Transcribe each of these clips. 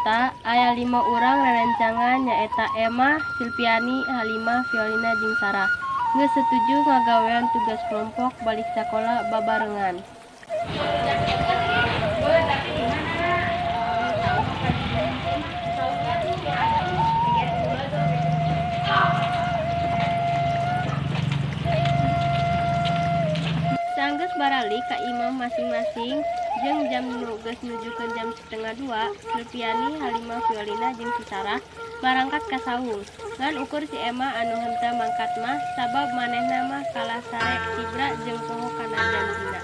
eta aya 5 urang rerencangan nyaeta Emma, Silviani, Halimah, Violina jeung Sarah. Geus setuju ngagawean tugas kelompok balik sakola babarengan. Sanggeus baralik ka imah masing-masing jeung jam nu geus nujukeun jam 1:30, Silviani, Halimah, Violina jeung si Sarah marangkat ka saung. Ngan ukur si Emma anu henteu mangkat mah sabab manehna mah kalah sare cibra jeung poho kana janjina.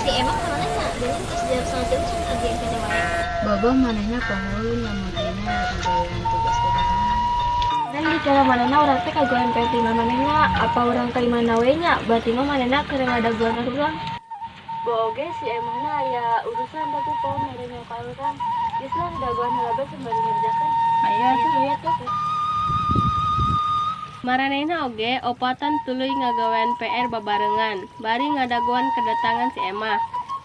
Si Emma kemana nya? Geuning geus jam 2:30 can kajian keneh wae. Boboh manehna pohoeun lamun ayeuna rek ngagawean tugas babarengan. Dan bicara manehna urang teh kagoan teh ti manehna, apa urang ka imahna we nya? Berarti mah manehna keur ngadaguan urang. Bo oge si Emma aya urusan tapi poho mere nya ka urang. Geus lah dagoan heula bae sembari ngerjakeun. Ayo atuh, ayo atuh. Maranehna oge opatan tuluy ngagawean PR babarengan, bari ngadagoan kedatangan si Emma.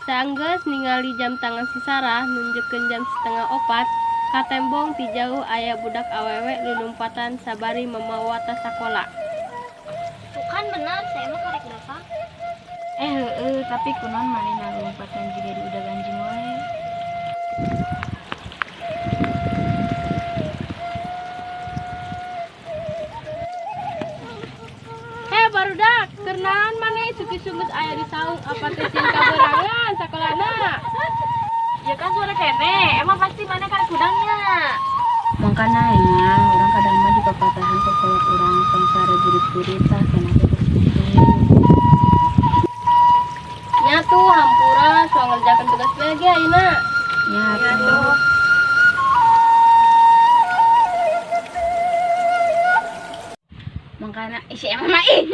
Saenggeus ningali jam tangan si Sarah nunjukkeun jam 3:30, katembong ti jauh aya budak awewe lulumpatan sabari mamawa tas sakola. Tuh kan bener, si Emma karek datang. Heueuh, tapi kunaon manehna lulumpatan jiga di udag anjing wae. Heh barudak, keur naon maneh suki-suki geus aya di saung apa teh sieun kaberangan sakolana? Ya kan suara keneh, emang pasti maneh karek hudangnya. Mangkana nya, urang kadang mah dipapatahan ku kolot urang tong sare burit-burit tah kana teh geus kitu. Nya tuh hampura soal ngerjakeun tugas bae ge ayeuna. Nya tuh. Mangkana si Emma mah ih.